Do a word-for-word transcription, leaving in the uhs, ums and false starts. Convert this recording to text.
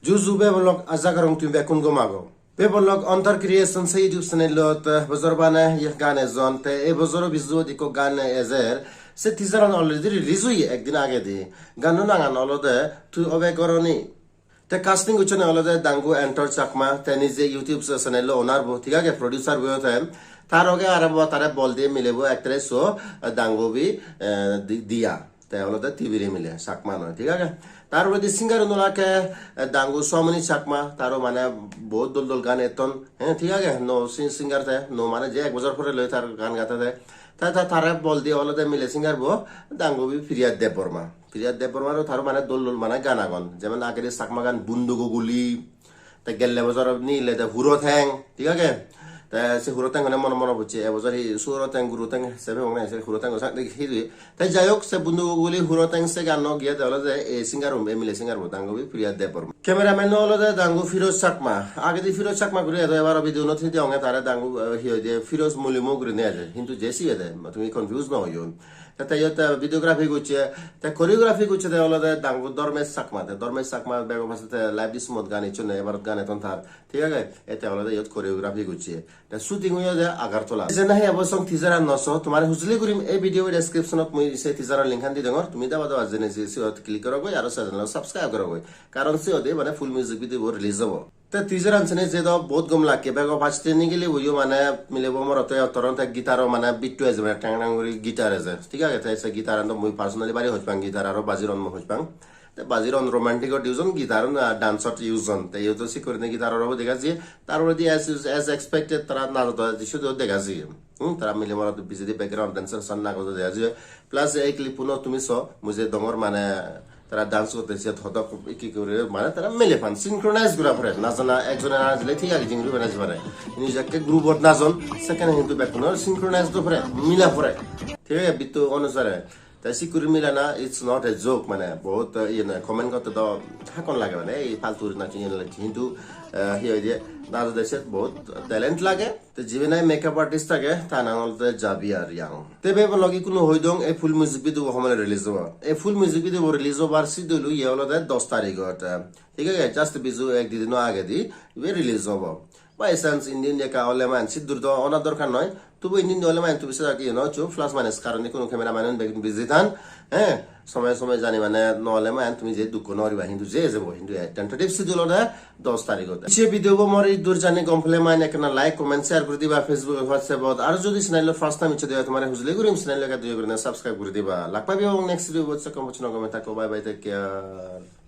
Ju ju bebonlok, aja gorong tumi bekkun gom ago. Bebonlok Antar Creation se YouTube channel-ot, eh, bojor bana ye gan ejon, te ei bojoro bijut ikko gan ejer. Se teaser-an already release oye ekdin agedi. Ganno nangan olode Tui Obe Goroni. Te casting gocchonde olode Dangu Antar Chakma, te nije YouTube channel-o owner bo, thik age, producer bo te. Tar loge aro bo tare bol diye milebo actress o, eh, Dangubi, eh, Di-, Diya. Te olode Tibire mile, Chakma noi, thik age? Tar poredi singer-un olak, eh, Dangu Suamoni Chakma, taro mane bahut dol dol gan etton, eh, thik age? No si-, singer te, no mane je ek bojor pore loi tar gan gate te. Ta, ta, tare bol diye olode mile singer bo, Dangubi Priya Debbarma. Priya Debbarmaro taro mane dol dol mane gan agon. Jemon agedi Chakma gan Bundugo Guli, te gelle bojor nile te Huro Theng, thik age? Te se Huro Theng hone mone mone pocche, e bojor hi Suro Theng, Guru Theng, se bebak nahi, se Huro Theng o sa-, hi hi. Te jai hok, se Bundugo Guli, Huro Theng se ganno giye de olode e singer bo, e mile singer bo, Dangubi Priya Debbarma. Cameraman olode Dangu Firoz Chakma. Agedi Firoz Chakma guri edo, ebaro video-not hi degonge tare Dangu, eh, hi hoide, Firoz Mulimo gurinei eje. Hintu je sibe de, tumi confuse no oiyo. Te, te iyot, eh, videography gocche, te choreography gocche de olode Dangu Dharmesh Chakma. Te Dharmesh Chakma bego pase te Life This Month gan icchonde, ebarot gan etton tar. Thik age? Ete olode iyot choreography gocche. Te shooting oyede Agartala. Je nahi ebo song teaser-an no so, tomare hujuli gurim ei video description-ot mui se teaser-or link-an di dongor. Tumi daba daba jene je siyot click gorogoi aro channel-o subscribe gorogoi. Karon siyot ei mane full music video bo release obo. Te teaser-an sene je do bahut gom lakke, bego first-e nigili boyo mane milebo morot oye ottoron, te guitar-o mane beat-to eje, mane tang tang guri guitar eje. Thik age, te se guitar-an do mui personally bari hoj pang, guitar aro bajiron mui hoj pang. Te bajiron romantic-ot use on, guitar-un, ah, dance-ot use on. Te iyot do sikkurinei guitar-or obo dega jiye. Tar poredi as, as expected tara najodon, siyot do dega jiye. Hmm, tara mile morot pijedi background dancer san nagodo dega jiye. Plus ei clip-uno tumi so, mui je dongor mane tara dance gotte siyot hodok ikki guri mane tara mile pan synchronize gora pore. Najana ekjone najile thik age, jingri bana jibare. Ini jekke group-ot najon, sekkene hintu bekkunor synchronize do pore, mila pore. Thik age, beat-to onusare. Te sikkuri milana, it's not a joke, mane, bahut, eh, iye noi, comment gotte do hakkon lage, mane, ei faltu guri nacche, iye noi, hintu, eh, hi hoide, najode set bahut talent lage. Te jibe nahi makeup artist age, ta nang olode Javier Young. Te bebonlok ikkunu hoi dong, ei full music video bo homole release obo. Ei full music video bo release obar schedule oye olode dos tarigot, eh, thik age, just biju ek di dino agedi ibe release obo. By chance indi undi ekka ole mane siddur do ona dorkar noi. Tubu indi undi ole mane tumi sejak iye no hoccho, plus minus, karon ikkunu cameraman un bekkun busy than. He, somoy somoy jani mane no ole mane tumi je dukko no guriba, hintu je jebo, hintu ei tentative schedule olode dos tarigot. Se video bo mor iddur jani gom pele mane ekkena like, comment, share guri diba Facebook, WhatsApp ot. Ar jodi channel lo first time icche de tomare hujuli gurim channel lo ekka doya gurine subscribe guri diba. Lak pabi ebong next video bot, se kom bocchona gome thakko. Bye bye, take care.